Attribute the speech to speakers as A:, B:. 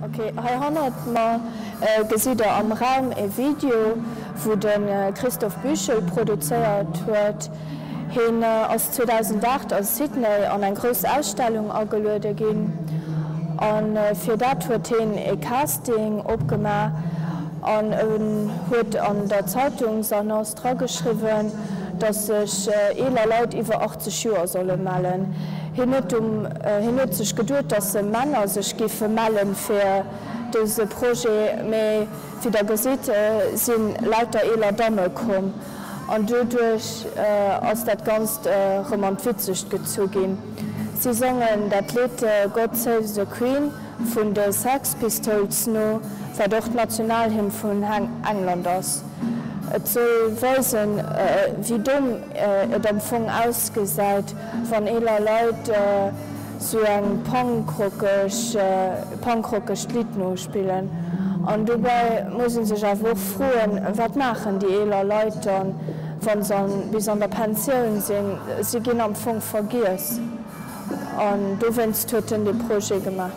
A: Ok, hei hannert mer gesitt der am Raum e Video, wou de Christoph Büchel produzéiert huet. Hien ass 2008 a Sydney an eng grouss Ausstellung ageluede ginn a fir dat huet hien e Casting opgemaach an en huet an der Zeitungsannonce drageschriwwen, datt sech eeler Leit iwwer 80 Joer solle mellen. Hien huet hien huet sech geduet, datt Männer sech géife mellen fir dëse Projet, mee wéi der gesitt, si lauter eeler Damme komm. An doduerch ass dat Ganzt erëm an d'Witzegt gezu ginn. Si songen dat Lidd God Save the Queen vun de Sex Pistols no, wat och d'Nationalhymn vun England ass. Et soll weisen, wéi domm et am Fong ausgesäit, wann eeler Leit sou eng punkrockegt Lidd nospillen. An dobäi muss ee sech awer och froen, wat maachen déi eeler Leit dann, wa se bis an der Pensioun sinn? Si ginn am Fong vergiess. An dowéinst huet en dee Projet gemaach.